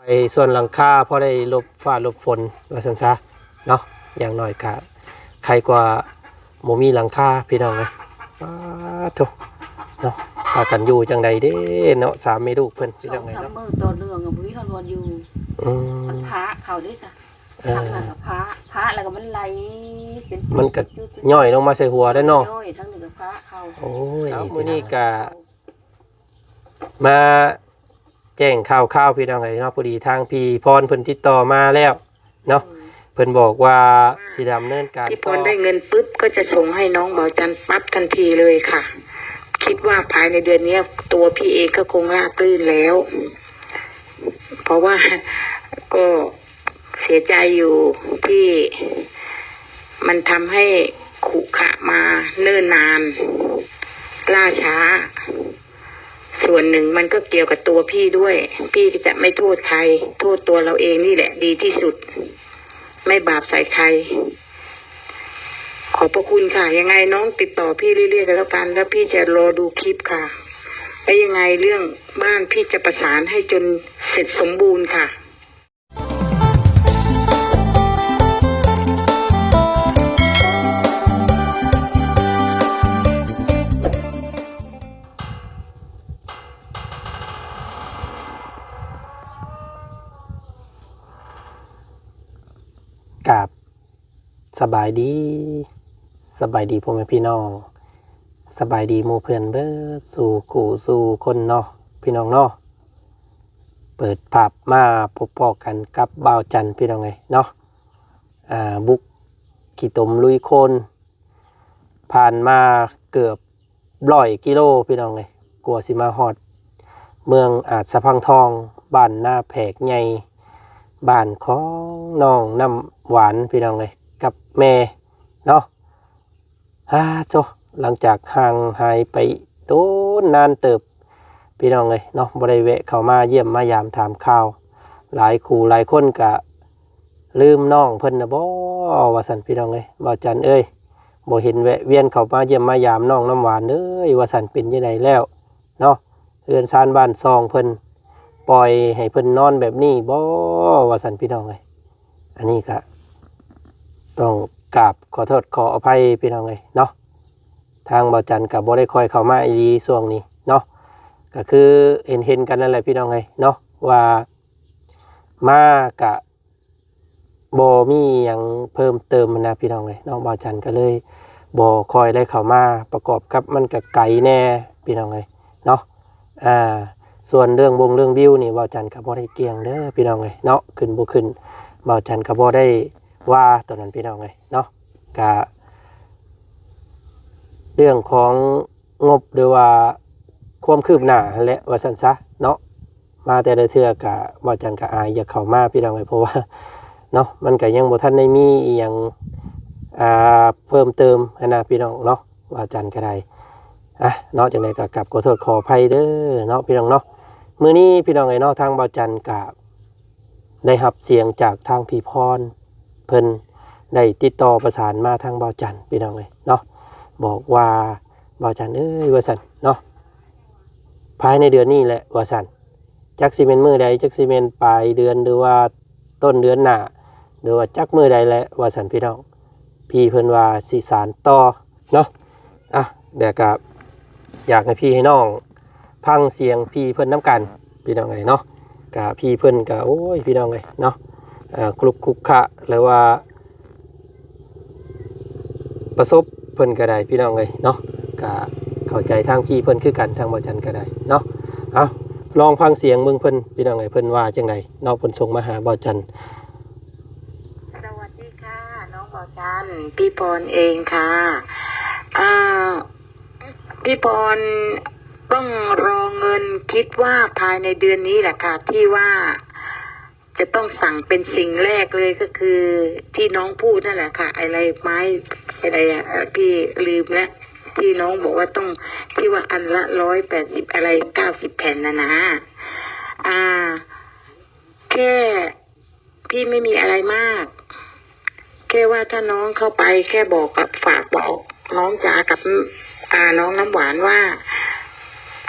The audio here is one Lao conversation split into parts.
ໄອ້ສ່ວນຫຼັງຄາພໍໄດ້ຫຼົບຟ້າຫຼົບຝົນວ່າຊັ້ນຊະເນາະ, ຢ່າງໜ້ອຍກະໄຄກວ່າບໍ່ມີຫຼັງຄາພີ່ນ້ອງເອີຍ. ປາດໂທ້ເນາະ ພາກັນຢູ່ຈັ່ງໃດເດ້ເນາະ ສາມແມ່ລູກເພິ່ນພີ່ນ້ອງເອີຍເນາະ. ສອງສາມມື້ຕໍ່ເນື່ອງບໍ່ມີໃຜນອນຢູ່. ອືມ ມັນພະເຂົາເດ້ຊະ. ເອີ ທາງນັ້ນກໍພະ ພະແລ້ວກໍມັນໄຫຼເປັນ ມັນກໍຍ້ອຍລົງມາໃສ່ຫົວໄດ້ເນາະ. ຍ້ອຍ ທາງນີ້ກໍພະເຂົາ. ໂອ້ຍ ເອົາ ມື້ນີ້ກໍມາແຈ້ງຂ່າວໆ ພີ່ນ້ອງເອີຍເນາະ. ພໍດີທາງພີ່ພອນເພິ່ນຕິດຕໍ່ມາແລ້ວເນາະ. ອືມ ເພິ່ນບອກວ່າຊິດຳເນີນການຕໍ່. ພີ່ພອນໄດ້ເງິນປຶບ ກໍຈະສົ່ງໃຫ້ນ້ອງເບົາຈັນປັບທັນທີເລີຍຄ່ະ. ຄິດວ່າພາຍໃນເດືອນເນີ້ຍ ຕົວພີ່ເອງກໍຄົງລາບລື່ນແລ້ວ ເພາະວ່າກໍ ເສຍໃຈຢູ່ທີ່ມັນທຳໃຫ້ຂຸຂະມາເນີນນານ ລ່າຊ້າ. ສ່ວນໜຶ່ງມັນກໍກ່ຽວກັບຕົວພີ່ດ້ວຍ. ພີ່ກໍຈະໄມ່ໂທດໃຄ, ໂທດຕົວເຮົາເອງນີ້ແຫຼະດີທີ່ສຸດ, ໄມ່ບາບໃສ່ໃຄ. ຂອບພະຄຸນຄ່ະ. ຍັງໄງນ້ອງຕິດຕໍ່ພີ່ເລື້ອຍໆ ກໍແລ້ວກັນ, ແລ້ວພີ່ຈະລໍດູຄລິບຄ່ະ. ແລະ ຍັງໄງເລື່ອງບ້ານ ພີ່ຈະປະສານໃຫ້ຈົນເສັດສົມບູນຄ່ະ. ກາບສະບາຍດີ, ສະບາຍດີພໍ່ແມ່ພີ່ນ້ອງ, ສະບາຍດີໝູ່ເພື່ອນເບິດສູ່ຄູ່ສູ່ຄົນເນາະ ພີ່ນ້ອງເນາະ. ເປີດພາບມາພົບພໍ້ກັນກັບບ່າວຈັນ ພີ່ນ້ອງເອີຍເນາະ. ອ່າ ບຸກຂີ້ຕົມລຸຍໂຄນ ຜ່ານມາເກືອບຮ້ອຍກິໂລ ພີ່ນ້ອງເອີຍ, ກວ່າຊິມາຮອດເມືອງອາດສະພັງທອງ, ບ້ານນາແພກໃຫຍ່, ບ້ານຂອງນ້ອງນ້ຳຫວານ ພີ່ນ້ອງເອີຍ ກັບແມ່ເນາະ. ອາ ໂທ້ ຫຼັງຈາກຫ່າງຫາຍໄປໂດນນານເຕີບ ພີ່ນ້ອງເອີຍເນາະ, ບໍ່ໄດ້ແວະເຂົ້າມາຢ້ຽມມາຢາມຖາມຂ່າວ. ຫຼາຍຄູ່ຫຼາຍຄົນກະລືມນ້ອງເພິ່ນນະບໍ ວ່າຊັ້ນ ພີ່ນ້ອງເອີຍ. ບ່າວຈັນເອີຍ ບໍ່ເຫັນແວະວຽນເຂົ້າມາຢ້ຽມມາຢາມນ້ອງນ້ຳຫວານເອີຍ ວ່າຊັ້ນ, ເປັນຈັ່ງໃດແລ້ວເນາະ? ເຮືອນຊານບ້ານຊ່ອງເພິ່ນ ປ່ອຍໃຫ້ເພິ່ນນອນແບບນີ້ບໍ ວ່າຊັ້ນ ພີ່ນ້ອງເອີຍ. ອັນນີ້ກະຕ້ອງກາບຂໍໂທດຂໍອະໄພ ພີ່ນ້ອງເອີຍເນາະ. ທາງບ່າວຈັນກະບໍ່ໄດ້ຄ່ອຍເຂົ້າມາອີ່ຫຼີຊ່ວງນີ້ເນາະ, ກະຄືເຫັນໆກັນນັ້ນແຫຼະ ພີ່ນ້ອງເອີຍເນາະ ວ່າມາກະບໍ່ມີຫຍັງເພີ່ມເຕີມຫັ້ນນະ ພີ່ນ້ອງເອີຍເນາະ. ບ່າວຈັນກະເລີຍບໍ່ຄ່ອຍໄດ້ເຂົ້າມາ, ປະກອບກັບມັນກະໄກແດ່ ພີ່ນ້ອງເອີຍເນາະ. ອ່າ ສ່ວນເລື່ອງວົງເລື່ອງວິວນີ້ ບ່າວຈັນກະບໍ່ໄດ້ກ່ຽງເດີ ພີ່ນ້ອງເອີຍເນາະ, ຂຶ້ນບໍ່ຂຶ້ນ ບ່າວຈັນກະບໍ່ໄດ້ວ່າໂຕນັ້ນ ພີ່ນ້ອງເອີຍເນາະ. ກະເລື່ອງຂອງງົບ ຫຼືວ່າຄວາມຄືບໜ້າຫັ້ນແຫຼະ ວ່າຊັ້ນຊະເນາະ. ມາແຕ່ລະເທື່ອກະ ບ່າວຈັນກະອາຍຢາກເຂົ້າມາ ພີ່ນ້ອງເອີຍ, ເພາະວ່າເນາະ ມັນກະຍັງບໍ່ທັນໄດ້ມີອີ່ຫຍັງ ອ່າ ເພີ່ມເຕີມຫັ້ນນະ ພີ່ນ້ອງເນາະ. ບ່າວຈັນກະໄດ້ ອ່ະ ເນາະ ຈັ່ງໃດກະກັບຂໍໂທດຂໍອະໄພເດີເນາະ ພີ່ນ້ອງເນາະ. ມື້ນີ້ ພີ່ນ້ອງເອີຍເນາະ ທາງບ່າວຈັນກະ ໄດ້ຮັບສຽງຈາກທາງພີ່ພອນ ເພິ່ນໄດ້ຕິດຕໍ່ປະສານມາທາງບ່າວຈັນ ພີ່ນ້ອງເອີຍເນາະ, ບອກວ່າ ບ່າວຈັນເອີຍ ວ່າຊັ້ນເນາະ, ພາຍໃນເດືອນນີ້ແຫຼະ ວ່າຊັ້ນ, ຈັກຊິແມ່ນມື້ໃດ, ຈັກຊິແມ່ນປາຍເດືອນ ຫຼືວ່າຕົ້ນເດືອນໜ້າ ຫຼືວ່າຈັກມື້ໃດແຫຼະ ວ່າຊັ້ນ ພີ່ນ້ອງ. ພີ່ເພິ່ນວ່າຊິສານຕໍ່ເນາະ. ອ່ະ ແລ້ວກະຢາກໃຫ້ພີ່ໃຫ້ນ້ອງຟັງສຽງພີ່ເພິ່ນນຳກັນ ພີ່ນ້ອງເອີຍເນາະ. ກະພີ່ເພິ່ນກະ ໂອ້ຍ ພີ່ນ້ອງເອີຍເນາະ, ເອີ ຄຸກຄຸກຄະ ຫຼືວ່າປະສົບເພິ່ນກະໄດ້ ພີ່ນ້ອງເອີຍເນາະ, ກະເຂົ້າໃຈທາງພີ່ເພິ່ນຄືກັນ ທາງບ່າວຈັນກະໄດ້ເນາະ. ເອົາ ລອງຟັງສຽງເບິ່ງເພິ່ນ ພີ່ນ້ອງເອີຍ, ເພິ່ນວ່າຈັ່ງໃດເນາະ, ເພິ່ນສົ່ງມາຫາບ່າວຈັນ. ສະຫວັດດີຄ່ະ ນ້ອງບ່າວຈັນ, ພີ່ພອນເອງຄ່ະ. ອ່າ ພີ່ພອນຕ້ອງລໍເງິນ, ຄິດວ່າພາຍໃນເດືອນນີ້ແຫຼະຄ່ະ ທີ່ວ່າຈະຕ້ອງສັ່ງເປັນສິ່ງແລກເລີຍ ກໍຄືທີ່ນ້ອງພູດນັ້ນແຫຼະຄ່ະ, ໄອ້ໄລໄມ້ ໄອ້ໃດອະ ເອີ ພີ່ລືມແລ້ວ, ທີ່ນ້ອງບອກວ່າຕ້ອງ ທີ່ວ່າອັນລະຮ້ອຍແປດສິບ ອະໄລ ເກົ້າສິບແຜ່ນນັ້ນນະ. ອ່າ ແຄ່ ພີ່ໄມ່ມີອະໄລມາກ, ແຄ່ວ່າຖ້ານ້ອງເຂົ້າໄປ ແຄ່ບອກກັບ ຝາກບອກນ້ອງຈາກັບ ອາ ນ້ອງນ້ຳຫວານວ່າ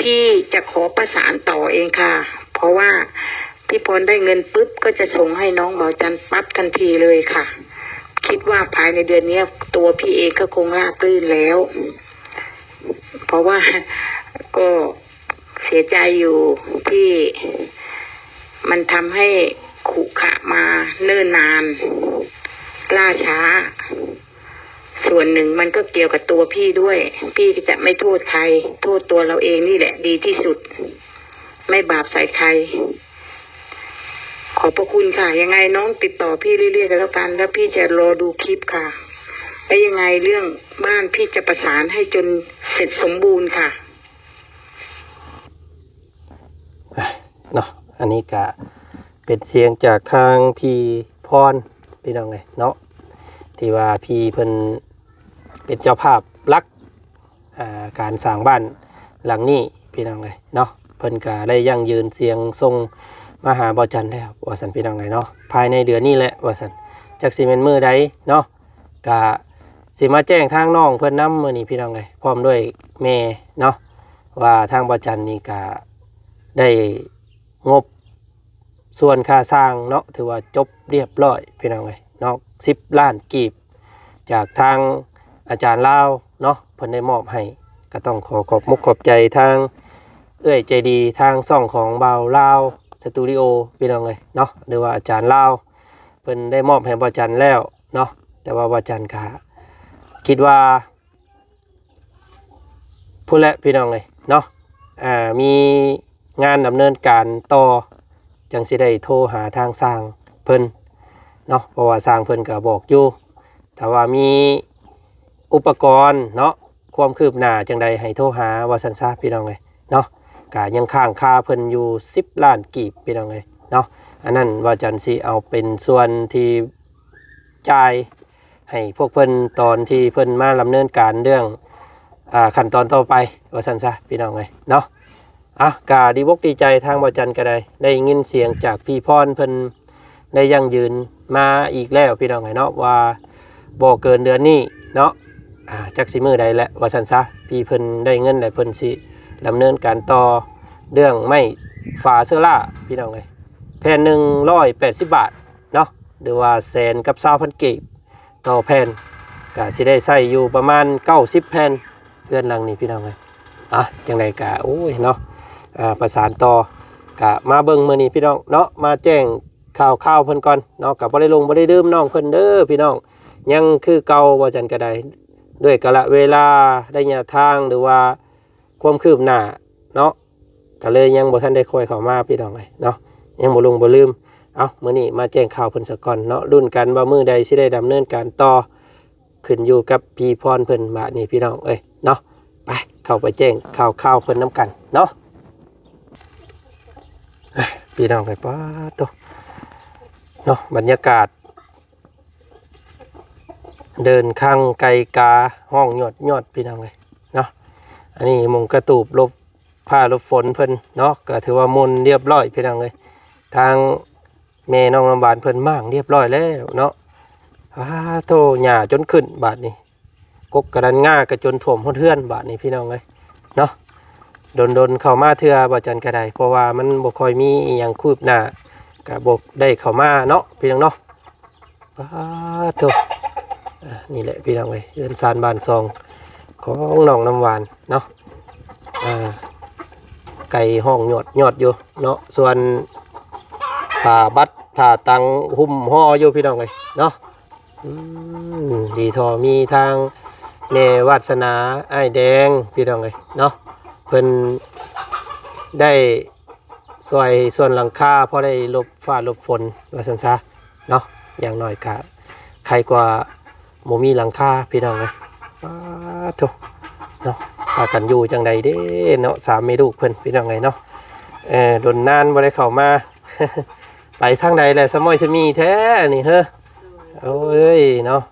ພີ່ຈະຂໍປະສານຕໍ່ເອງຄ່ະ, ເພາະວ່າ พี่พรได้เงินปุ๊บก็จะส่งให้น้องบ่าวจันปั๊บทันทีเลยค่ะ คิดว่าภายในเดือนเนี้ย ตัวพี่เองก็คงราบรื่นแล้ว เพราะว่า ก็เสียใจอยู่ที่มันทำให้ขรุขระมาเนิ่นนาน ล่าช้า ส่วนหนึ่งมันก็เกี่ยวกับตัวพี่ด้วย พี่ก็จะไม่โทษใคร โทษตัวเราเองนี่แหละดีที่สุด ไม่บาปใส่ใคร ขอบพระคุณค่ะ ยังไงน้องติดต่อพี่เรื่อยๆ กันแล้วกัน แล้วพี่จะรอดูคลิปค่ะ แล้วยังไงเรื่องบ้านพี่จะประสานให้จนเสร็จสมบูรณ์ค่ะ ເນາະ ອັນນີ້ກະເປັນສຽງຈາກທາງພີ່ພອນ ພີ່ນ້ອງເອີຍເນາະ ທີ່ວ່າພີ່ເພິ່ນເປັນເຈົ້າພາບຫຼັກ ອ່າ ການສ້າງບ້ານຫຼັງນີ້ ພີ່ນ້ອງເອີຍເນາະ ເພິ່ນກະໄດ້ຢັ້ງຢືນສຽງສົ່ງມາຫາບ່າວຈັນແລ້ວ ວ່າຊັ້ນ ພີ່ນ້ອງເອີຍເນາະ ພາຍໃນເດືອນນີ້ແຫຼະ ວ່າຊັ້ນ ຈັກຊິແມ່ນມື້ໃດເນາະ ກະຊິມາແຈ້ງທາງນ້ອງເພິ່ນນຳມື້ນີ້ ພີ່ນ້ອງເອີຍ ພ້ອມດ້ວຍແມ່ເນາະ ວ່າທາງບ່າວຈັນນີ້ກະໄດ້ງົບສ່ວນຄ່າສ້າງເນາະ ຖືວ່າຈົບລຽບລ້ອຍ ພີ່ນ້ອງເອີຍເນາະ ສິບລ້ານກີບ ຈາກທາງອາຈານລາວເນາະ ເພິ່ນໄດ້ມອບໃຫ້ ກະຕ້ອງຂໍຂອບມຸກຂອບໃຈທາງເອື້ອຍໃຈດີ ທາງຊ່ອງຂອງບ່າວລາວສະຕູດິໂອ ພີ່ນ້ອງເອີຍເນາະ ຫຼືວ່າອາຈານລາວ ເພິ່ນໄດ້ມອບໃຫ້ບ່າວຈັນແລ້ວເນາະ ແຕ່ວ່າບ່າວຈັນກະຄິດວ່າ ພຸ້ນແຫຼະພີ່ນ້ອງເອີຍເນາະ ອ່າ ມີງານດຳເນີນການຕໍ່ ຈັ່ງຊິໄດ້ໂທຫາທາງຊ່າງເພິ່ນເນາະ ເພາະວ່າຊ່າງເພິ່ນກະບອກຢູ່ ຖ້າວ່າມີອຸປະກອນເນາະ ຄວາມຄືບໜ້າຈັ່ງໃດໃຫ້ໂທຫາ ວ່າຊັ້ນຊະ ພີ່ນ້ອງເອີຍເນາະ ກະຍັງຄ້າງຄາເພິ່ນຢູ່ສິບລ້ານກີບ ພີ່ນ້ອງເອີຍເນາະ ອັນນັ້ນບ່າວຈັນຊິເອົາເປັນສ່ວນທີ່ຈ່າຍ ໃຫ້ພວກເພິ່ນຕອນທີ່ເພິ່ນມາດຳເນີນການເລື່ອງ ອ່າ ຂັ້ນຕອນຕໍ່ໄປ ວ່າຊັ້ນຊະ ພີ່ນ້ອງເອີຍເນາະ ອ່ະ ກະດີອົກດີໃຈ ທາງບ່າວຈັນກະໄດ້ ໄດ້ຍິນສຽງຈາກພີ່ພອນເພິ່ນໄດ້ຢັ້ງຢືນມາອີກແລ້ວ ພີ່ນ້ອງເອີຍເນາະ ວ່າບໍ່ເກີນເດືອນນີ້ເນາະ ອ່າ ຈັກຊິມື້ໃດແຫຼະ ວ່າຊັ້ນຊະ ພີ່ເພິ່ນໄດ້ເງິນແລ້ວ ເພິ່ນຊິດຳເນີນການຕໍ່ເລື່ອງໄມ້ຝາເຊີລາ ພີ່ນ້ອງເອີຍ ແຜ່ນໜຶ່ງຮ້ອຍແປດສິບບາດເນາະ ຫຼືວ່າແສນກັບຊາວພັນກີບ ຕໍ່ແຜ່ນ ກະຊິໄດ້ໃຊ້ຢູ່ປະມານເກົ້າສິບແຜ່ນ ເຮືອນຫຼັງນີ້ພີ່ນ້ອງເອີຍ ອ່ະ ຈັ່ງໃດກະ ໂອ້ຍເນາະ ອ່າ ປະສານຕໍ່ ກະມາເບິ່ງມື້ນີ້ພີ່ນ້ອງເນາະ ມາແຈ້ງຂ່າວຄາວເພິ່ນກ່ອນເນາະ ກະບໍ່ໄດ້ຫຼົງບໍ່ໄດ້ລືມນ້ອງເພິ່ນເດີພີ່ນ້ອງ ຍັງຄືເກົ່າ ວ່າຈັ່ງໃດກະໄດ້ ດ້ວຍກາລະເວລາ ໄລຍະທາງ ຫຼືວ່າຄວາມຄືບໜ້າເນາະ ກະເລີຍຍັງບໍ່ທັນໄດ້ຄ່ອຍເຂົ້າມາພີ່ນ້ອງເອີຍເນາະ ຍັງບໍ່ຫຼົງບໍ່ລືມ ເອົ້າ ມື້ນີ້ມາແຈ້ງຂ່າວເພິ່ນສາກ່ອນເນາະ ລຸ້ນກັນວ່າມື້ໃດຊິໄດ້ດຳເນີນການຕໍ່ ຂຶ້ນຢູ່ກັບພີ່ພອນເພິ່ນບາດນີ້ພີ່ນ້ອງເອີຍເນາະ ໄປ ເຂົ້າໄປແຈ້ງຂ່າວຄາວເພິ່ນນຳກັນເນາະ ພີ່ນ້ອງເອີຍ ປາດໂທ້ ເນາະ ບັນຍາກາດ ເດີນຄັງໄກ່ກາຮ້ອງຍອດໆ ພີ່ນ້ອງເອີຍເນາະ ອັນນີ້ມຸງກະຕູບຫຼົບຟ້າຫຼົບຝົນເພິ່ນເນາະ ກະຖືວ່າໝຸ່ນລຽບລ້ອຍພີ່ນ້ອງເອີຍ ທາງແມ່ນ້ອງນ້ຳຫວານເພິ່ນມ້າງລຽບລ້ອຍແລ້ວເນາະ ອາໂທ້ ຫຍ້າຈົນຂຶ້ນບາດນີ້ ກົກກະດັນງ່າກະຈົນຖ້ວມຮອດເຮືອນບາດນີ້ພີ່ນ້ອງເອີຍເນາະ ດົນໆເຂົ້າມາເທື່ອ ບ່າວຈັນກະໄດ້ ເພາະວ່າມັນບໍ່ຄ່ອຍມີອີ່ຫຍັງຄືບໜ້າ ກະບໍ່ໄດ້ເຂົ້າມາເນາະ ພີ່ນ້ອງເນາະ ປາດໂທ້ ອ່າ ນີ້ແຫຼະພີ່ນ້ອງເອີຍ ເຮືອນຊານບ້ານຊ່ອງຂອງນ້ອງນ້ຳຫວານເນາະ ອ່າ ໄກ່ຮ້ອງຍອດໆຢູ່ເນາະ ສ່ວນຜ້າບັດຜ້າຕັງຫຸ້ມຫໍ່ຢູ່ພີ່ນ້ອງເອີຍເນາະ ອືມ ດີທໍ່ມີທາງແມ່ວາດສະໜາ ອ້າຍແດງ ພີ່ນ້ອງເອີຍເນາະ ເພິ່ນໄດ້ຊ່ວຍສ່ວນຫຼັງຄາ ພໍໄດ້ຫຼົບຟ້າຫຼົບຝົນ ວ່າຊັ້ນຊະເນາະ ຢ່າງໜ້ອຍກະໄຄກວ່າບໍ່ມີຫຼັງຄາ ພີ່ນ້ອງເອີຍ ປາດໂທ້ ເນາະ ພາກັນຢູ່ຈັ່ງໃດເດ້ເນາະ ສາມແມ່ລູກເພິ່ນ ພີ່ນ້ອງເອີຍເນາະ ເອີ ດົນນານບໍ່ໄດ້ເຂົ້າມາ ໄປທາງໃດແຫຼະ ສະໝ້ອຍສະໝີ້ແທ້ນີ້ເຮີ ໂອ້ຍເນາະ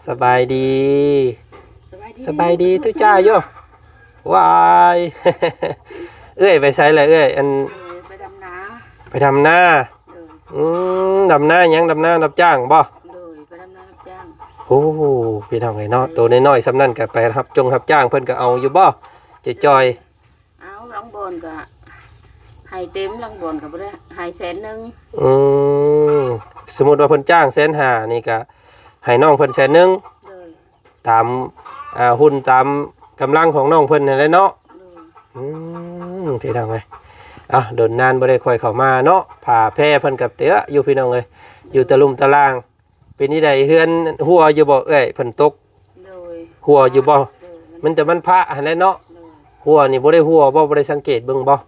ສະບາຍດີ ສະບາຍດີ ສະບາຍດີຕຸຈ້າໂຍ ວ້າຍ ເອື້ອຍໄປໃສລະເອື້ອຍ ອັນ ເອີ ໄປດຳນາ ໄປດຳນາ ໂດຍ ອືມ ດຳນາຫຍັງ ດຳນາຮັບຈ້າງບໍ່ ໂດຍ ໄປດຳນາຮັບຈ້າງ ໂອ້ ພີ່ນ້ອງເອີຍເນາະ ໂຕນ້ອຍໆສ່ຳນັ້ນກະໄປຮັບຈົງຮັບຈ້າງ ເພິ່ນກະເອົາຢູ່ບໍ່ ຈ່ອຍໆ ເອົາ ລາງບ່ອນກະໃຫ້ ໃຫ້ເຕັມ ລາງບ່ອນກໍບໍ່ໄດ້ ໃຫ້ແສນໜຶ່ງ. ອືມ ສົມມຸດວ່າເພິ່ນຈ້າງແສນຫ້ານີ້ ກໍໃຫ້ນ້ອງເພິ່ນແສນໜຶ່ງ ໂດຍ ຕາມ ອ່າ ຮຸ່ນຕາມກຳລັງຂອງນ້ອງເພິ່ນຫັ້ນແຫຼະເນາະ. ໂດຍ ອືມ ພີ່ນ້ອງເອີຍ ເອົ້າ ດົນນານບໍ່ໄດ້ຄ່ອຍເຂົ້າມາເນາະ ຜ້າແພເພິ່ນກໍເຕະຢູ່ ພີ່ນ້ອງເອີຍ ຢູ່ຕະລຸ່ມຕະລ່າງ. ເປັນຈັ່ງໃດ ເຮືອນຮົ່ວຢູ່ບໍ່ເອື້ອຍ ຝົນຕົກ? ໂດຍ ຮົ່ວຢູ່ບໍ່? ໂດຍ ມັນແຕ່ມັນພະຫັ້ນແຫຼະເນາະ. ໂດຍ ຮົ່ວນີ້ບໍ່ໄດ້ຮົ່ວບໍ່? ບໍ່ໄດ້ສັງເກດເບິ່ງບໍ່?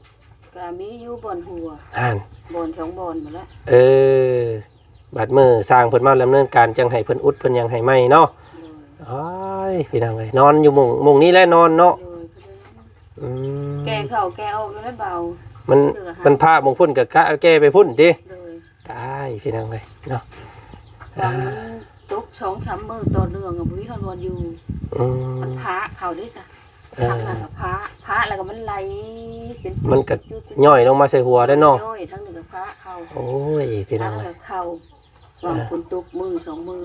ກໍມີຢູ່ບ່ອນຮົ່ວ ຫັ້ນ ບ່ອນສອງບ່ອນພຸ້ນລະ. ເອີ ບັດມື້ຊ່າງເພິ່ນມາດຳເນີນການ ຈັ່ງໃຫ້ເພິ່ນອຸດເພິ່ນຫຍັງໃຫ້ໃໝ່ເນາະ. ໂດຍ ໂອ້ຍ ພີ່ນ້ອງເອີຍ ນອນຢູ່ມຸ້ງ ມຸ້ງນີ້ແຫຼະນອນເນາະ. ໂດຍ ອືມ ແກ່ເຂົ້າແກ່ອອກຢູ່ແລ້ວເບົາ ມັນ ເຫຼືອຫາ ມັນພະໝ່ອງພຸ້ນກໍກະແກ່ໄປພຸ້ນຕິ. ໂດຍ ຕາຍ ພີ່ນ້ອງເອີຍເນາະ. ບາງມັນຕົກສອງສາມມື້ຕໍ່ເນື່ອງ ບໍ່ມີຄົນບ່ອນຢູ່. ອືມ ມັນພະເຂົ້າເດ້ຊະ. ເອີ ທາງນັ້ນກໍພະ ພະແລ້ວກໍມັນໄຫຼເປັນ ມັນກໍ ຈຸດໆ ຍ້ອຍລົງມາໃສ່ຫົວໄດ້ເນາະ. ຍ້ອຍ ທາງນີ້ກໍພະເຂົ້າ. ໂອ້ຍ ພີ່ນ້ອງເອີຍ ພະກໍເຂົ້າ ຫວ່າງ ເອີ ຝົນຕົກມື້ສອງມື້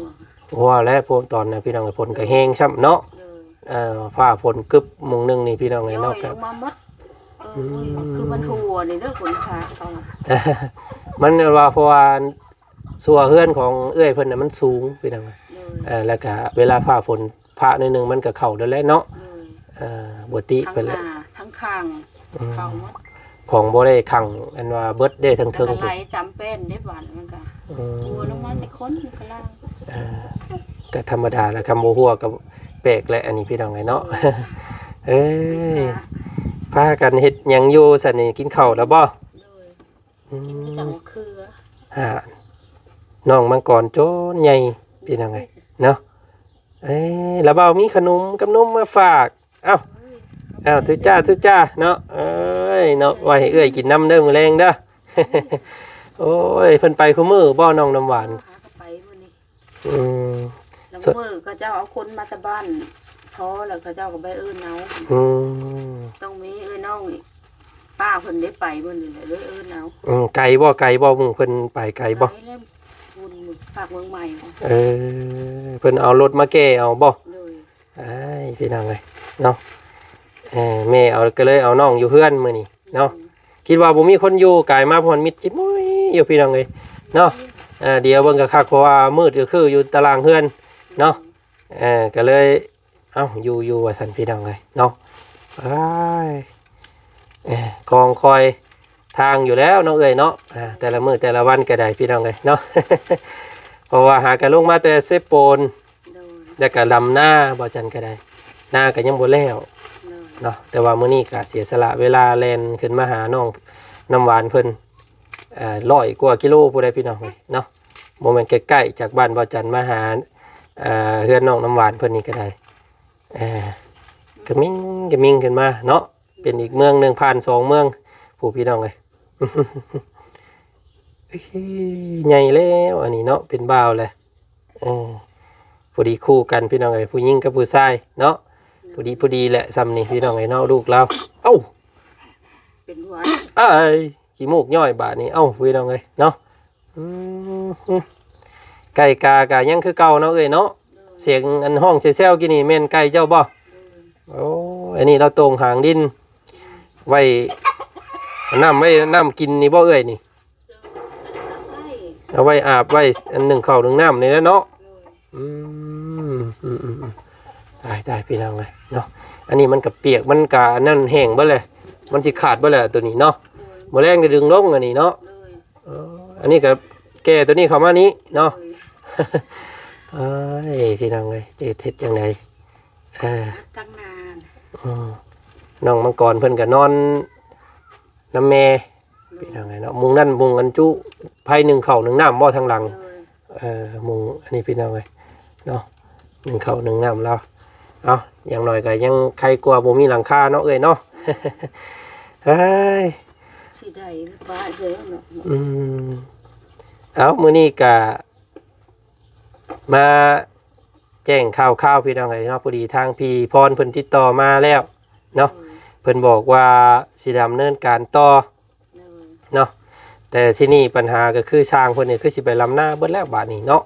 ວ່າແລ້ວ ພວກຕອນນັ້ນ ພີ່ນ້ອງເອີຍ ຝົນກໍແຮງຊ້ຳເນາະ. ໂດຍ ເອີ ຟ້າຝົນກຶບໝ່ອງໜຶ່ງນີ້ ພີ່ນ້ອງເອີຍເນາະ. ຍ້ອຍລົງມາໝົດ. ເອີ ອືມ ຄືມັນຮົ່ວນີ້ເດີ ຝົນພະເຂົ້າ ມັນວ່າ ເພາະວ່າຊົ່ວເຮືອນຂອງເອື້ອຍເພິ່ນນະມັນສູງ ພີ່ນ້ອງເອີຍ. ໂດຍ ເອີ ແລ້ວກະເວລາຟ້າຝົນພະໜ້ອຍໜຶ່ງ ມັນກະເຂົ້າໂດນແຫຼະເນາະ. ໂດຍ ເອີ ບໍ່ຕິເພິ່ນແຫຼະ ທັງໜ້າທັງຂ້າງ ອືມ ເຂົ້າໝົດ. ຂອງບໍ່ໄດ້ຂັງ ອັນວ່າເບິດເດ້ ເທິງໆ ກໍໄຫຼ ພຸ້ນ ຈຳແປ້ນເດ້ບາດມັນກະ ອືມ ຮົ່ວລົງມາແຕ່ຄົນຢູ່ຂ້າງລ່າງ. ເອີ ກໍທຳມະດາແຫຼະ ຄຳບໍ່ຮົ່ວກໍແປກແຫຼະ ອັນນີ້ ພີ່ນ້ອງເອີຍເນາະ. ໂດຍ ເອີຍ ພາກັນເຮັດຫຍັງຢູ່ຊັ້ນນີ້ ກິນເຂົ້າແລ້ວບໍ່? ໂດຍ ອືມ ກິນຄືກັນໝາກເຂືອ. ຫາ ນ້ອງມັງກອນໂຈນໃຫຍ່ ພີ່ນ້ອງເອີຍເນາະ. ເອີຍ ລະເບົາມີຂະໜົມກັບນົມມາຝາກ. ເອົ້າ ເອົ້າ ຖືຈ້າ ຖືຈ້າເນາະ. ເອີຍເນາະ ໄວ້ໃຫ້ເອື້ອຍກິນນຳເດີ ມື້ແລງເດີ. ໂອ້ຍ ເພິ່ນໄປຄູ່ມື້ບໍ່ ນ້ອງນ້ຳຫວານ? ຫາກໍໄປມື້ນີ້. ອືມ ລາງມື້ເຂົາເຈົ້າເອົາຄົນມາແຕ່ບ້ານ ພໍແລ້ວເຂົາເຈົ້າກໍໄປເອີ້ນເອົາ. ອືມ ຕ້ອງມີເອື້ອຍນ້ອງອີກ ປ້າເພິ່ນໄດ້ໄປມື້ນີ້ແຫຼະ ເລີຍເອີ້ນເອົາ. ອືມ ໄກບໍ່ ໄກບໍ່ ໝູ່ເພິ່ນໄປໄກບໍ່? ໄກແລ້ວ ບຸນພາກເມືອງໃໝ່. ເອີ ເພິ່ນເອົາລົດມາແກ່ເອົາບໍ່? ໂດຍ ອ້າຍ ພີ່ນ້ອງເອີຍເນາະ. ເອີ ແມ່ເອົາ ກໍເລີຍເອົານ້ອງຢູ່ເຮືອນມື້ນີ້ເນາະ. ອືມ ຄິດວ່າບໍ່ມີຄົນຢູ່ ກາຍມາພອນມິດຈິດໝຸ້ຍຢູ່ ພີ່ນ້ອງເອີຍເນາະ. ເອີ ດຽວເບິ່ງກະຄັກ ເພາະວ່າມືດກະຄືຢູ່ຕາລາງເຮືອນເນາະ. ເອີ ກະເລີຍ ເອົ້າ ຢູ່ ຢູ່ວ່າຊັ້ນ ພີ່ນ້ອງເອີຍເນາະ. ອ້າຍ ເອີ ຄອງຄອຍທາງຢູ່ແລ້ວເນາະເອື້ອຍເນາະ. ອ່າ ແຕ່ລະມື້ແຕ່ລະວັນກໍໄດ້ ພີ່ນ້ອງເອີຍເນາະ. ເພາະວ່າຫາກໍລົງມາແຕ່ເຊໂປນ ໂດຍ ແລ້ວກໍດຳນາ ບໍ່ຈັນກໍໄດ້ ນາກໍຍັງບໍ່ແລ້ວ ໂດຍ ເນາະ. ແຕ່ວ່າມື້ນີ້ກໍເສຍສະຫຼະເວລາແລ່ນຂຶ້ນມາຫານ້ອງນ້ຳຫວານເພິ່ນ ເອີ ຮ້ອຍກວ່າກິໂລພຸ້ນໃດ໋ ພີ່ນ້ອງເອີຍເນາະ. ບໍ່ແມ່ນໃກ້ໆ ຈາກບ້ານບໍ່ຈັນມາຫາ ເອີ ເຮືອນນ້ອງນ້ຳຫວານເພິ່ນນີ້ກໍໄດ້. ເອີ ກະມິງກະມິງຂຶ້ນມາເນາະ ເປັນອີກເມືອງໜຶ່ງ ຜ່ານສອງເມືອງ ຜູ້ ພີ່ນ້ອງເອີຍ. ເອີ ໃຫຍ່ແລ້ວອັນນີ້ເນາະ ເປັນບ່າວແລ້ວ. ເອີ ພໍດີຄູ່ກັນ ພີ່ນ້ອງເອີຍ ຜູ້ຍິງກັບຜູ້ຊາຍເນາະ. ໂດຍ ພໍດີ ພໍດີແຫຼະ ຊ່ຳນີ້ ພີ່ນ້ອງເອີຍເນາະ ລູກລາວ. ເອົ້າ ເປັນຫວັດ ອ້າຍ ຂີ້ມູກຍ້ອຍບາດນີ້. ເອົ້າ ພີ່ນ້ອງເອີຍເນາະ. ອືມ ໄກ່ກາກະຍັງຄືເກົ່າເນາະເອື້ອຍເນາະ. ໂດຍ ສຽງອັນຮ້ອງແຊວໆກີ້ນີ້ແມ່ນໄກ່ເຈົ້າບໍ່? ໂດຍ ໂອ້ ອັນນີ້ລາວໂຕ່ງຫາງດິນ ໄວ້ ນ້ຳ ໄວ້ນ້ຳກິນນີ້ບໍ່ເອື້ອຍນີ້? ໂດຍ ເອົາໄວ້ອາບ ໄວ້ອັນໜຶ້ງເຂົ້າໜຶ້ງນ້ຳນີ້ແຫຼະເນາະ. ໂດຍ ອືມ ອືມໆໆ ຕາຍໆ ພີ່ນ້ອງເອີຍເນາະ. ອັນນີ້ມັນກະປຽກ ມັນກະອັນນັ້ນແຫ້ງເບິດແຫຼະ ມັນຊິຂາດເບິດແຫຼະໂຕນີ້ເນາະ. ໂດຍ ມື້ແລງໄດ້ດຶງລົງອັນນີ້ເນາະ. ໂດຍ ເອີ ອັນນີ້ກໍແກ່ຕົວນີ້ເຂົ້າມານີ້ເນາະ. ໂດຍ ເອີຍ ພີ່ນ້ອງເອີຍ ຈະເຮັດຈັ່ງໃດ? ເອີ ຕັ້ງນານ ອືມ ນ້ອງມັງກອນເພິ່ນກໍນອນນຳແມ່ ໂດຍ ພີ່ນ້ອງເອີຍເນາະ. ມຸງນັ້ນມຸງອັນຈຸໄຟໜຶ້ງເຂົ້າໜຶ້ງນ້ຳບໍ່ທາງຫຼັງ? ໂດຍ ເອີ ມຸງອັນນີ້ ພີ່ນ້ອງເອີຍເນາະ ໜຶ້ງເຂົ້າໜຶ້ງນ້ຳລາວ. ເອົ້າ ຢ່າງໜ້ອຍກໍຍັງໄຄກວ່າບໍ່ມີຫຼັງຄາເນາະເອື້ອຍເນາະ. ເອີຍ ຊິໄດ້ປະເດີເນາະ. ອືມ ເອົ້າ ມື້ນີ້ກະມາແຈ້ງຂ່າວໆ ພີ່ນ້ອງເອີຍເນາະ. ພໍດີທາງພີ່ພອນເພິ່ນຕິດຕໍ່ມາແລ້ວເນາະ. ໂດຍ ເພິ່ນບອກວ່າຊິດຳເນີນການຕໍ່ ໂດຍ ເນາະ. ແຕ່ທີ່ນີ້ບັນຫາກໍຄືຊ່າງເພິ່ນນີ້ຄືຊິໄປລຳນາເບິດແລ້ວບາດນີ້ເນາະ.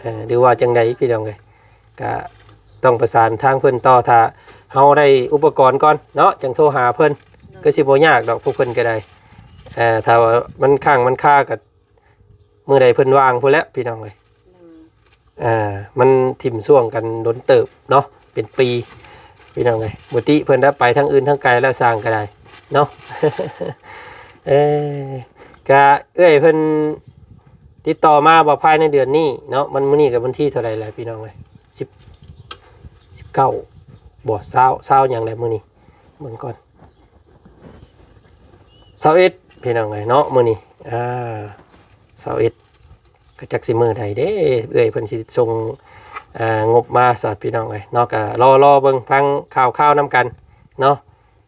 ເອີ ຫຼືວ່າຈັ່ງໃດ ພີ່ນ້ອງເອີຍ ກະຕ້ອງປະສານທາງເພິ່ນຕໍ່ ຖ້າເຮົາໄດ້ອຸປະກອນກ່ອນເນາະ ຈັ່ງໂທຫາເພິ່ນ. ໂດຍ ຄືຊິບໍ່ຍາກດອກ ພວກເພິ່ນກໍໄດ້ ອ່າ ຖ້າວ່າມັນຄ້າງມັນຄາກໍມື້ໃດເພິ່ນວ່າງພຸ້ນແຫຼະພີ່ນ້ອງເອີຍ. ໂດຍ ອ່າ ມັນຖິ້ມຊ່ວງກັນດົນເຕີບເນາະ ເປັນປີພີ່ນ້ອງເອີຍ. ບໍ່ຕິເພິ່ນໄດ້ໄປທາງອື່ນທາງໄກແລ້ວ ຊ່າງກໍໄດ້ເນາະ. ເອີ ກະເອື້ອຍເພິ່ນຕິດຕໍ່ມາວ່າພາຍໃນເດືອນນີ້ເນາະ. ມັນ ມື້ນີ້ກໍວັນທີເທົ່າໃດແລ້ວພີ່ນ້ອງເອີຍ? ສິບ ສິບເກົ້າ ບໍ່ ຊາວ ຊາວຫຍັງແລ້ວມື້ນີ້? ເບິ່ງກ່ອນ ຊາວເອັດ ພີ່ນ້ອງເອີຍເນາະ ມື້ນີ້ ອ່າ ຊາວເອັດ ກໍຈັກຊິມື້ໃດເດ້ ເອື້ອຍເພິ່ນຊິສົ່ງ ອ່າ ງົບມາຊະພີ່ນ້ອງເອີຍເນາະ. ກໍລໍ ລໍເບິ່ງຟັງຂ່າວຄາວນຳກັນເນາະ.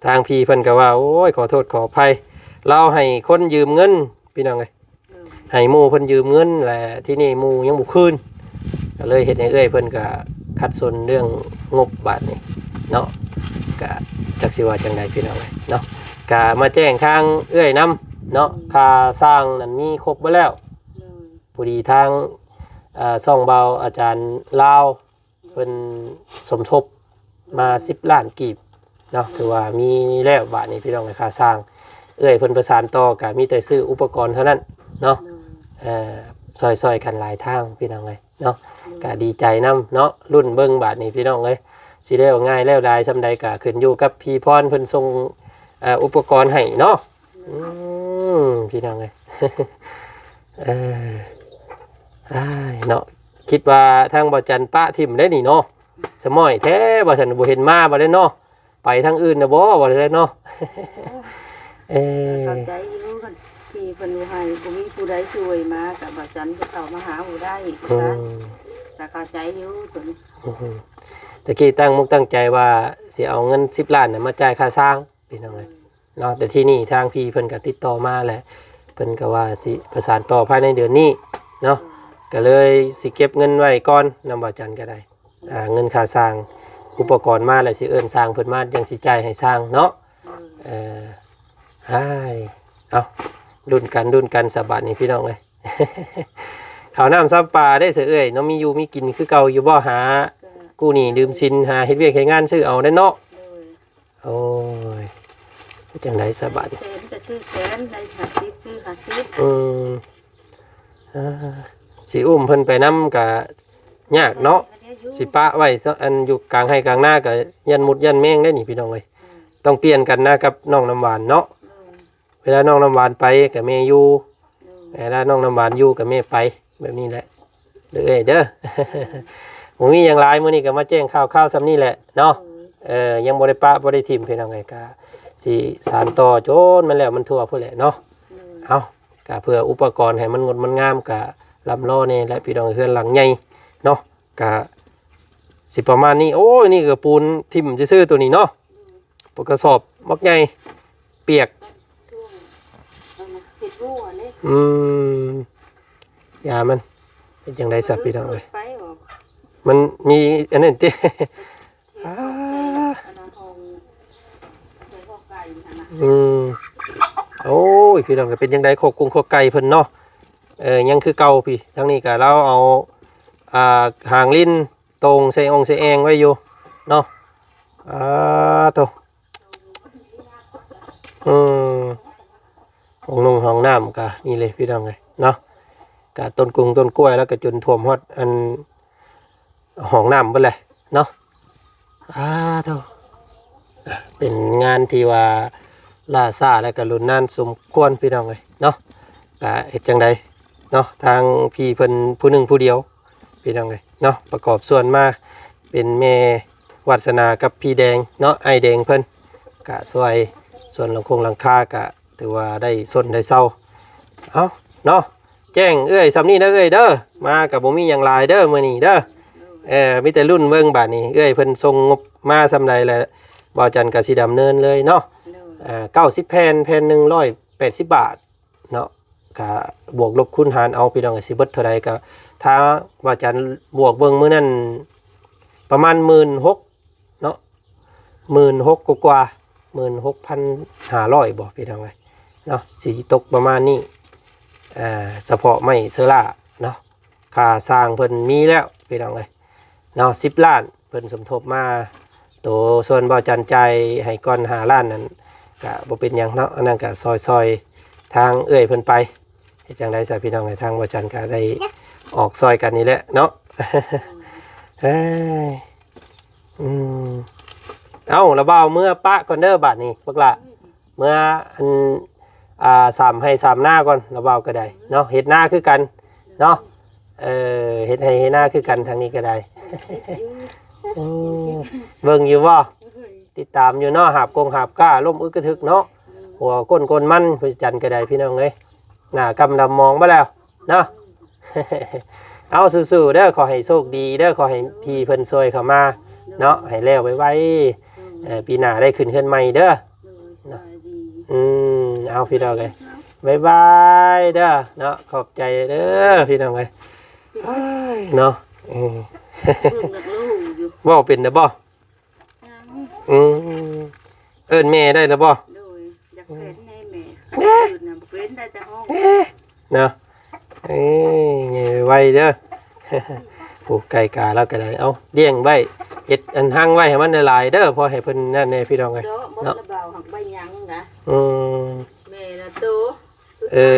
ທາງພີ່ເພິ່ນກໍວ່າ ໂອ້ຍ ຂໍໂທດຂໍອະໄພ ລາວໃຫ້ຄົນຢືມເງິນພີ່ນ້ອງເອີຍ ໂດຍ ໃຫ້ໝູ່ເພິ່ນຢືມເງິນ ແລະ ທີນີ້ໝູ່ຍັງບໍ່ຄືນ ກໍເລີຍເຮັດໃຫ້ເອື້ອຍເພິ່ນກໍຂັດສົນເລື່ອງງົບບາດນີ້ເນາະ. ກໍຈັກຊິວ່າຈັ່ງໃດພີ່ນ້ອງເອີຍເນາະ. ກໍມາແຈ້ງທາງເອື້ອຍນຳເນາະ ໂດຍ ຄ່າສ້າງນັ້ນມີຄົບເບິດແລ້ວ. ໂດຍ ພໍດີທາງ ເອີ ຊ່ອງເບົາອາຈານລາວ ເພິ່ນສົມທົບມາສິບລ້ານກີບເນາະ ຖືວ່າມີແລ້ວບາດນີ້ພີ່ນ້ອງເອີຍ. ຄ່າສ້າງເອື້ອຍເພິ່ນປະສານຕໍ່ ກະມີແຕ່ຊື້ອຸປະກອນເທົ່ານັ້ນເນາະ. ໂດຍ ເອີ ຊ່ອຍໆກັນຫຼາຍທາງພີ່ນ້ອງເອີຍເນາະ. ໂດຍ ກະດີໃຈນຳເນາະ ລຸ້ນເບິ່ງບາດນີ້ພີ່ນ້ອງເອີຍ ຊິແລ້ວງ່າຍແລ້ວດາຍສ່ຳໃດ ກະຂຶ້ນຢູ່ກັບພີ່ພອນເພິ່ນສົ່ງ ເອີ ອຸປະກອນໃຫ້ເນາະ. ໂດຍ ອືມ ພີ່ນ້ອງເອີຍ ເອີ ອ້າຍເນາະ ຄິດວ່າທາງບໍ່ຈັນປະຖິ້ມໄດ້ນີ້ເນາະ. ສະໝ້ອຍແທ້ວ່າຊັ້ນ ບໍ່ເຫັນມາວ່າແລ້ວເນາະ ໄປທາງອື່ນນະບໍ່ວ່າແລ້ວເນາະ. ເອີ ເຂົ້າໃຈຢູ່ ຄັນທີ່ເພິ່ນບໍ່ໃຫ້ ບໍ່ມີຜູ້ໃດຊ່ວຍມາ ກະບໍ່ຈັນຈະເຂົ້າມາຫາບໍ່ໄດ້ ອືມ ກະເຂົ້າໃຈຢູ່ຕົວນີ້. ອືມ ຕະກີ້ຕັ້ງມົກຕັ້ງໃຈວ່າຊິເອົາເງິນສິບລ້ານນະມາຈ່າຍຄ່າສ້າງ ພີ່ນ້ອງເອີຍເນາະ. ແຕ່ທີ່ນີ້ທາງພີ່ເພິ່ນກໍຕິດຕໍ່ມາແຫຼະ ເພິ່ນກໍວ່າຊິປະສານຕໍ່ພາຍໃນເດືອນນີ້ເນາະ ກໍເລີຍຊິເກັບເງິນໄວ້ກ່ອນນຳ ບໍ່ຈັນກໍໄດ້ ອ່າ ເງິນຄ່າສ້າງອຸປະກອນມາແລ້ວ ຊິເອີ້ນຊ່າງເພິ່ນມາ ຈັ່ງຊິຈ່າຍໃຫ້ຊ່າງເນາະ. ເອີ ອ້າຍ ເອົາ ລຸ້ນກັນ ລຸ້ນກັນສະບາດນີ້ພີ່ນ້ອງເອີຍ. ເຂົ້ານ້ຳຊຳປາເດ້ ສະເອື້ອຍເນາະ ມີຢູ່ມີກິນຄືເກົ່າຢູ່ບໍ່? ຫາກູ້ໜີ້ຢືມສິນ ຫາເຮັດວຽກເຮັດງານຊື້ເອົາໄດ້ເນາະ. ໂດຍ ໂອ້ຍ ເປັນຈັ່ງໃດສະບາດນີ້? ແສນກໍຄືແສນ ໄດ້ຫ້າສິບຄືຫ້າສິບ. ອືມ ອ່າ ຊິອຸ້ມເພິ່ນໄປນຳກໍຍາກເນາະ ໄປກໍໄດ້ຢູ່ ຊິປະໄວ້ຊະ ອັນຢູ່ກາງໄຮ່ກາງນາກໍຢ້ານມົດຢ້ານແມງໄດ໋ນີ້ ພີ່ນ້ອງເອີຍ. ອືມ ຕ້ອງປ່ຽນກັນນະກັບນ້ອງນ້ຳຫວານເນາະ. ໂດຍ ເວລານ້ອງນ້ຳຫວານໄປກໍແມ່ຢູ່ ໂດຍ ເວລານ້ອງນ້ຳຫວານຢູ່ກໍແມ່ໄປ ແບບນີ້ແຫຼະເດີເອື້ອຍເດີ. ບໍ່ມີຫຍັງຫຼາຍ ມື້ນີ້ກໍມາແຈ້ງຂ່າວຄາວສ່ຳນີ້ແຫຼະເນາະ. ໂດຍ ເອີ ຍັງບໍ່ໄດ້ປະບໍ່ໄດ້ຖິ້ມ ພີ່ນ້ອງເອີຍ ກໍຊິສານຕໍ່ຈົນມັນແລ້ວມັນທົ່ວພຸ້ນແຫຼະເນາະ. ໂດຍ ເອົາ ກໍເພື່ອອຸປະກອນໃຫ້ມັນງົດມັນງາມ ກໍລຳລໍແດ່ແຫຼະ ພີ່ນ້ອງ ເຮືອນຫຼັງໃຫຍ່ເນາະ. ກະຊິປະມານນີ້. ໂອ້ຍ ນີ້ກະປູນຖິ້ມຊື່ໆ ໂຕນີ້ເນາະ ປະກະສອບບັກໃຫຍ່ປຽກ. ອືມ ຢາມັນເປັນຈັ່ງໃດຊະ ພີ່ນ້ອງເອີຍ? ມັນມີອັນນັ້ນຕິ? ອາ ອືມ ໂອ້ຍ ພີ່ນ້ອງ ກະເປັນຈັ່ງໃດ ຄອກກຸງຄອກໄກ່ເພິ່ນເນາະ? ເອີ ຍັງຄືເກົ່າພີ່. ທາງນີ້ກະລາວເອົາ ອ່າ ຫາງລິ້ນໂຕ່ງໃສ່ອ່ອງໃສ່ແອ່ງໄວ້ຢູ່ເນາະ. ອາ ໂທ້ ອືມ ຫ້ອງນົງຫ້ອງນ້ຳກະນີ້ເລີຍ ພີ່ນ້ອງເອີຍເນາະ. ກະຕົ້ນກຸງຕົ້ນກ້ວຍ ແລ້ວກະຈົນຖ້ວມຮອດອັນຫ້ອງນ້ຳເບິດແຫຼະເນາະ. ອາ ໂທ້ ເປັນງານທີ່ວ່າລ່າຊ້າ ແລ້ວກໍລຸນນານສົມຄວນ ພີ່ນ້ອງເອີຍເນາະ. ກະເຮັດຈັ່ງໃດເນາະ ທາງພີ່ເພິ່ນຜູ້ໜຶ່ງຜູ້ດຽວ ພີ່ນ້ອງເອີຍເນາະ ປະກອບສ່ວນມາເປັນແມ່ວາດສະໜາກັບພີ່ແດງເນາະ ອ້າຍແດງເພິ່ນ ກະຊ່ວຍສ່ວນຫຼັງຄົງຫຼັງຄາ ກະຖືວ່າໄດ້ຊົນໄດ້ເຊົາ. ເອົາເນາະ ແຈ້ງເອື້ອຍສ່ຳນີ້ເດີເອື້ອຍເດີ ມາກໍບໍ່ມີຫຍັງຫຼາຍເດີມື້ນີ້ເດີ. ເອີ ມີແຕ່ລຸ້ນເບິ່ງບາດນີ້ ເອື້ອຍເພິ່ນສົ່ງງົບມາສ່ຳໃດ ແລ້ວບ່າວຈັນກໍຊິດຳເນີນເລີຍເນາະ. ເອີ ເກົ້າສິບແຜ່ນ ແຜ່ນໜຶ່ງຮ້ອຍແປດສິບບາດເນາະ ກະບວກລົບຄູນຫານເອົາ ພີ່ນ້ອງ ຊິເບິດເທົ່າໃດ ກະຖ້າບ່າວຈັນບວກເບິ່ງມື້ນັ້ນປະມານໝື່ນຫົກ ເນາະ ໝື່ນຫົກກວ່າໆ ໝື່ນຫົກພັນຫ້າຮ້ອຍບໍ່ ພີ່ນ້ອງເອີຍເນາະ ຊິຕົກປະມານນີ້. ເອີ ສະເພາະໄມ້ເຊີລາເນາະ ຄ່າສ້າງເພິ່ນມີແລ້ວ ພີ່ນ້ອງເອີຍເນາະ ສິບລ້ານ ເພິ່ນສົມທົບມາ. ໂຕສ່ວນບ່າວຈັນຈ່າຍໃຫ້ກ່ອນຫ້າລ້ານນັ້ນ ກະບໍ່ເປັນຫຍັງເນາະ ອັນນັ້ນກະຊ່ອຍໆ ທາງເອື້ອຍເພິ່ນໄປ. ເຮັດຈັ່ງໃດຊະພີ່ນ້ອງເອີຍ ທາງບໍ່ຈັນກໍໄດ້ອອກຊ່ອຍກັນນີ້ແຫຼະເນາະ. ເອີຍ ອືມ ເອົ້າ ລະບ່າວເມືອປະກ່ອນເດີບາດນີ້ ບັກຫຼ້າ ເມືອອັນ ອ່າ ສາມໄຮ່ສາມນາກ່ອນ ລະບ່າວກໍໄດ້ເນາະ ເຮັດນາຄືກັນເນາະ. ເອີ ເຮັດໄຮ່ເຮັດນາຄືກັນ ທາງນີ້ກໍໄດ້. ອືມ ເບິ່ງຢູ່ບໍ່? ຕິດຕາມຢູ່ເນາະ ຫາບກົງຫາບກ້າ ລົ້ມອຶກກະທຶກເນາະ ຫົວກົ້ນກົນມັນ ຜູ້ຈັນກໍໄດ້ ພີ່ນ້ອງເອີຍ ໜ້າກຳດຳມອງເບິດແລ້ວເນາະ. ເອົາ ສູ້ໆເດີ ຂໍໃຫ້ໂຊກດີເດີ ຂໍໃຫ້ພີ່ເພິ່ນຊ່ວຍເຂົ້າມາເນາະ ໃຫ້ແລ້ວໄວໆ ເອີ ປີໜ້າໄດ້ຂຶ້ນເຮືອນໃໝ່ເດີ. ໂດຍ ສະບາຍດີ. ອືມ ເອົາ ພີ່ນ້ອງເອີຍ ບາຍບາຍເດີເນາະ ຂອບໃຈເດີ ພີ່ນ້ອງເອີຍ. ອ້າຍ ເນາະ ເອີ ເບິ່ງນັກລູກຢູ່ ເວົ້າເປັນແລ້ວບໍ່? ຍັງ. ອືມ ເອີ້ນແມ່ໄດ້ແລ້ວບໍ່? ໂດຍ ຢາກເປັນໃຫ້ແມ່ ແມ່ ອື່ນນະ ເປັນໄດ້ແຕ່ຮ້ອງ ແມ່ ເນາະ. ເອີຍ ໃຫຍ່ໄວໆເດີ ປູກໄກ່ກາລາວກໍໄດ້ ເອົາ ລ້ຽງໄວ້ ເຮັດອັນຮັງໄວ້ໃຫ້ມັນຫຼາຍໆເດີ ພໍໃຫ້ເພິ່ນນັ້ນແດ່ ພີ່ນ້ອງເອີຍ ເນາະ ເນາະ ລະບ່າວ ຫາກໃບຫຍັງນະ. ອືມ ແມ່ລະໂຕ ເອີ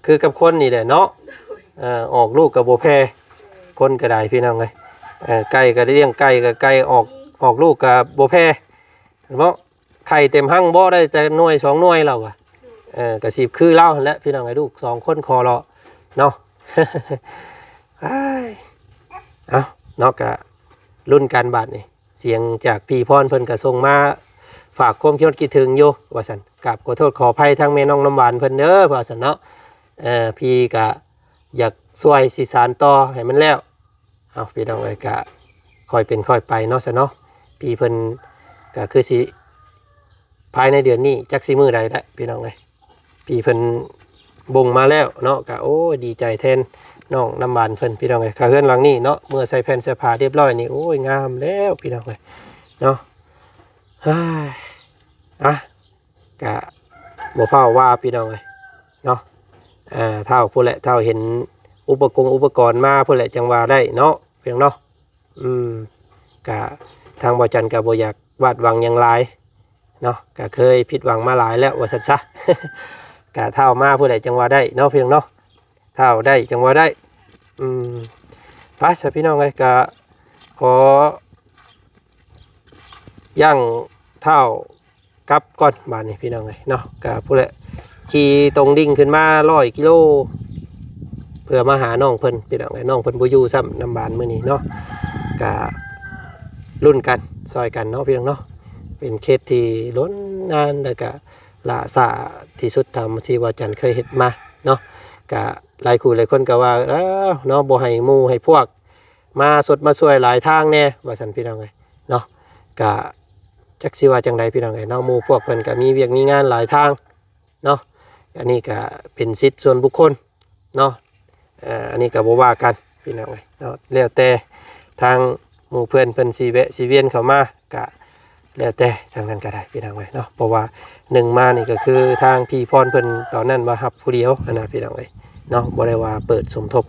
ຄືກັບຄົນນີ້ແຫຼະເນາະ. ໂດຍ ເອີ ອອກລູກກໍບໍ່ແຜ່ ເອີ ຄົນກໍໄດ້ ພີ່ນ້ອງເອີຍ. ເອີ ໄກ່ກໍລ້ຽງໄກ່ ກໍໄກ່ອອກ ອອກລູກກໍບໍ່ແຜ່ເນາະ. ໄຂ່ເຕັມຮັງບໍ່ ໄດ້ແຕ່ໜ່ວຍສອງໜ່ວຍລາວວ່າ. ເອີ ກະຊິຄືລາວຫັ້ນແຫຼະ ພີ່ນ້ອງເອີຍ ລູກສອງຄົນຂໍເລາະເນາະ. ອ້າຍ ເອົາເນາະ ກະລຸ້ນກັນບາດນີ້ ສຽງຈາກພີ່ພອນເພິ່ນກະສົ່ງມາຝາກຄວາມຄິດຮອດຄິດເຖິງຢູ່ວ່າຊັ້ນ. ກາບຂໍໂທດຂໍອະໄພທາງແມ່ນ້ອງນ້ຳຫວານເພິ່ນເດີວ່າຊັ້ນເນາະ. ເອີ ພີ່ກະຢາກຊ່ວຍຊິສານຕໍ່ໃຫ້ມັນແລ້ວ. ເອົາ ພີ່ນ້ອງເອີຍ ກະຄ່ອຍເປັນຄ່ອຍໄປເນາະ ຊະເນາະ. ພີ່ເພິ່ນກະຄືຊິພາຍໃນເດືອນນີ້ ຈັກຊິມື້ໃດແຫຼະ ພີ່ນ້ອງເອີຍ. ພີ່ເພິ່ນບົ່ງມາແລ້ວເນາະ ກະ ໂອ້ຍ ດີໃຈແທນນ້ອງນ້ຳຫວານເພິ່ນ ພີ່ນ້ອງເອີຍ. ກະເຮືອນຫຼັງນີ້ເນາະ ເມື່ອໃສ່ແຜ່ນເສື້ອຜ້າຮຽບຮ້ອຍນີ້ ໂອ້ຍ ງາມແລ້ວ ພີ່ນ້ອງເອີຍເນາະ. ເຮີ້ຍ ອະ ກະບໍ່ພ້າວວ່າ ພີ່ນ້ອງເອີຍເນາະ. ເອີ ທ້າວພຸ້ນແຫຼະ ທ້າວເຫັນອຸປະກົງອຸປະກອນມາພຸ້ນແຫຼະ ຈັ່ງວ່າໄດ້ເນາະ ພີ່ນ້ອງເນາະ. ອືມ ກະທາງບໍ່ຈັນກະບໍ່ຢາກວາດຫວັງຫຍັງຫຼາຍເນາະ ກະເຄີຍຜິດຫວັງມາຫຼາຍແລ້ວວ່າຊັ້ນຊະ. ກະທ້າວມາພຸ້ນແຫຼະ ຈັ່ງວ່າໄດ້ເນາະ ພີ່ນ້ອງເນາະ. ທ້າວໄດ້ຈັ່ງວ່າໄດ້. ອືມ ໄປຊະ ພີ່ນ້ອງເອີຍ ກະຂໍຍ່າງທ້າວ ກັບກ່ອນບາດນີ້ ພີ່ນ້ອງເອີຍເນາະ. ກະພຸ້ນແຫຼະ ຂີ່ຕົງດິ່ງຂຶ້ນມາຮ້ອຍກິໂລ ເພື່ອມາຫານ້ອງເພິ່ນ ພີ່ນ້ອງເອີຍ. ນ້ອງເພິ່ນບໍ່ຢູ່ຊ້ຳ ນ້ຳຫວານມື້ນີ້ເນາະ. ກະລຸ້ນກັນຊ່ອຍກັນເນາະ ພີ່ນ້ອງເນາະ. ເປັນເຂດທີ່ລົ້ນນານ ແລ້ວກະຫຼ້າຊ້າທີ່ສຸດຕາມທີ່ວ່າຈັນເຄີຍເຮັດມາເນາະ. ກະຫຼາຍຄູ່ຫຼາຍຄົນກະວ່າ ເອີ ເນາະ ບໍ່ໃຫ້ໝູ່ໃຫ້ພວກ ມາຊົດມາຊ່ວຍຫຼາຍທາງແດ່ວ່າຊັ້ນ ພີ່ນ້ອງເອີຍເນາະ. ກະຈັກຊິວ່າຈັ່ງໃດ ພີ່ນ້ອງເອີຍເນາະ. ໝູ່ພວກເພິ່ນກະມີວຽກມີງານຫຼາຍທາງເນາະ. ອັນນີ້ກະເປັນສິດສ່ວນບຸກຄົນເນາະ. ເອີ ອັນນີ້ກະບໍ່ວ່າກັນ ພີ່ນ້ອງເອີຍເນາະ. ແລ້ວແຕ່ທາງໝູ່ເພື່ອນເພິ່ນຊິແວະຊິວຽນເຂົ້າມາ ກະ ແລ້ວແຕ່ທາງນັ້ນກໍໄດ້ ພີ່ນ້ອງເອີຍເນາະ. ເພາະວ່າໜຶ່ງມານີ້ກໍຄືທາງພີ່ພອນເພິ່ນຕອນນັ້ນວ່າຮັບຜູ້ດຽວຫັ້ນນະ ພີ່ນ້ອງເອີຍເນາະ, ບໍ່ໄດ້ວ່າເປີດສົມທົບ,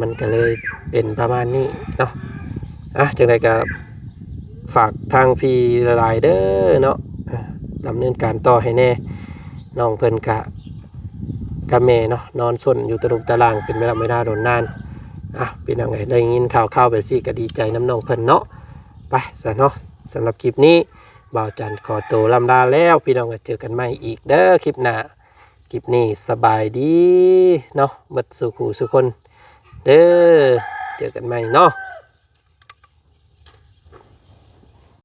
ມັນກໍເລີຍເປັນປະມານນີ້ເນາະ. ອ່ະ ຈັ່ງໃດກໍຝາກທາງພີ່ຫຼາຍໆເດີເນາະ, ດຳເນີນການຕໍ່ໃຫ້ແດ່. ນ້ອງເພິ່ນກະ ກັບແມ່ເນາະ ນອນສົນຢູ່ຕະລຸກຕະລ່າງເປັນເວລາ ເວລາດົນນານ. ອ່ະ ພີ່ນ້ອງເອີຍ ໄດ້ຍິນຂ່າວໆແບບຊີ້ກໍດີໃຈນຳນ້ອງເພິ່ນເນາະ. ໄປຊະເນາະ, ສຳລັບຄລິບນີ້ ບ່າວຈັນຂໍໂຕລ່ຳລາແລ້ວ ພີ່ນ້ອງເອີຍ, ເຈີກັນໃໝ່ອີກເດີຄລິບໜ້າ. ຄລິບນີ້ສະບາຍດີເນາະ ເບິດສູ່ຄູ່ສູ່ຄົນເດີ, ເຈີກັນໃໝ່ເນາະ.